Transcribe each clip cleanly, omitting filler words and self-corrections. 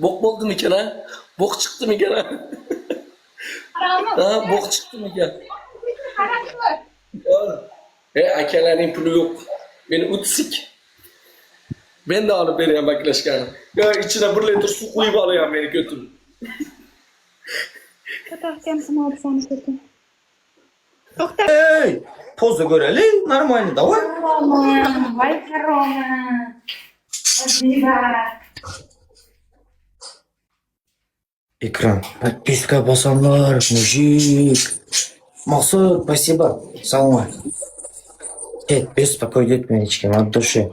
Bok boldumy ha? Bok çykdymy ha? Ha, bok çykdymykan? E, akalaryň puly ýok. Meni utsik. Men de alyp berýän baklaşkany. Ýa içine bir litr suw guýup alýan meni götüm. Ey, poza göreli, normalny daway. Roma, vay Roma. Aziza. Ekran. Подписка basanlar, mujik. Maksud, спасибо. Sag bol. Ket, bespokойно etme hiç kim, от души.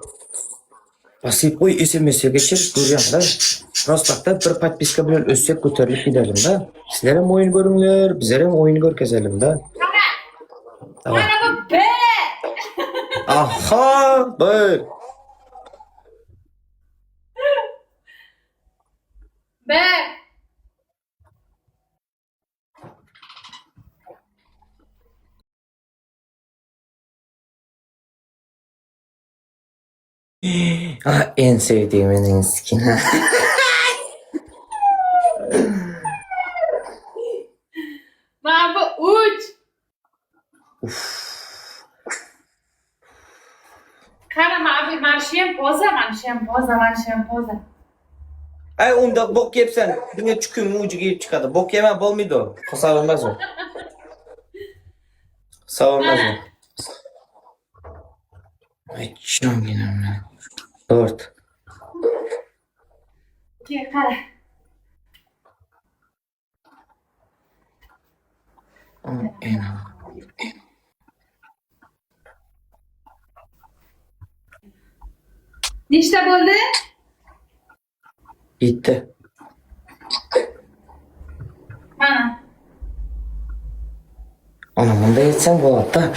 Basyp goý, SMS-e geçir, görýäň-de. Prostakda bir podpiska bilen össek göterilip gidelim-de. Sizlerem oýun görüňler, bizlerem oýun görkezelim-de. Daway. Mana bu B. Aha, bir. B. Ah, en sevdiğimin en skin. Mana bu 3. Qara, mana bu mana shu ham poza, mana shu ham poza, mana shu ham poza. Ay onda bok yepsen, diňe çüküň ujy girip çykady. Bok ýeme bolmady o. Hasap o. Savunmaz o. Ay canım ya. Dört. Kel, qara. Nechta bo'ldi? Gitti. Mana. Ana bunday etsem bolady-da.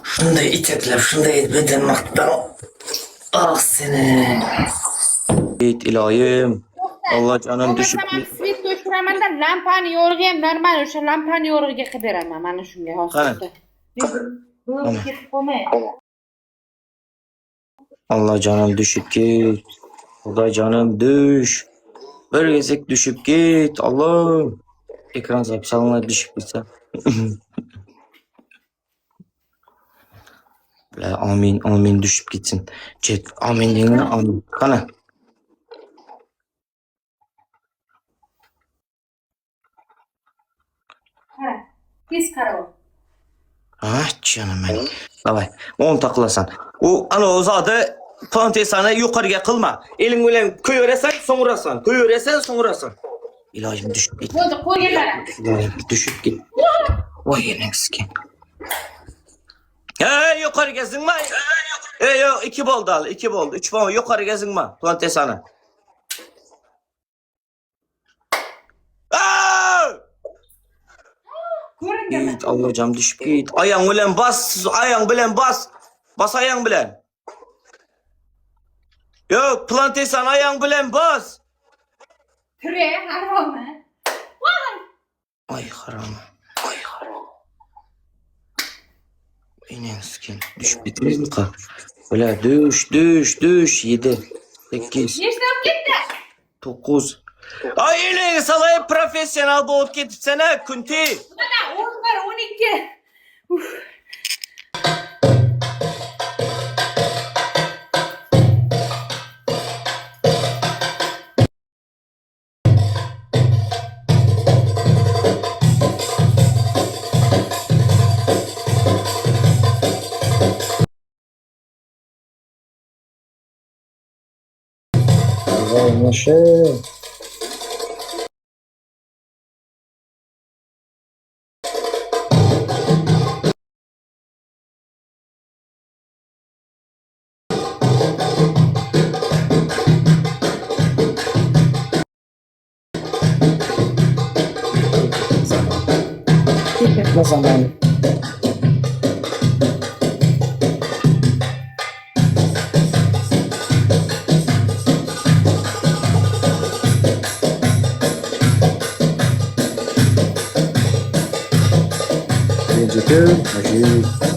Şunday iteklep, şunday edip edenmakdan. Ah seni. Git ilohim. Allah canım düşüp Bo'lmasa, man svet o'chiramanda lampani yorug'i ham normal o'sha lampani yorug'iga qilib beraman mana shunga hozir. Qani? Bo'lib ketib qolmay. Allah canım düşüp git. Xudo canım düş. Bir gezek düşüp git. Allah'ım. Ekran zapsalına düşüp gitse. Bile amin amin düşüp gitsin. Chat amin deyin amin. Kana. Qara. Tez qara ol. Ah canım benim. Davay. 10 takılasan. O ana o zadı plantesanı yukarıya kılma. Elin bilen köy öğresen soğurasan. Köy öğresen soğurasan. İlahim düşüp git. Bo'ldi, qo'lga qara. İlahim düşüp git. Vay yenek sikin. Hey yukarı gezinme. Hey yok iki boldu al. iki boldu. Üç boldu. Yukarı gezinme. Plantesanı. Aa! Ko'ringami? Git Allah cam düşüp git. Ayağın bilen bas. Ayağın bilen bas. Bas ayağın bilen. Yok plantesan ayağın bilen bas. Tire, haromi. Ay haram. Ay haram. İnen skin. Düşüp gitmez mi ka? Öyle düş düş düş. 7 8 Nechta bo'lib ketdi? 9 Ay ile salay profesyonel bolup ketipsene Kunti. Mana 11, 12. Uf. Vay Gitme zamanı. Birinci gün, hacı.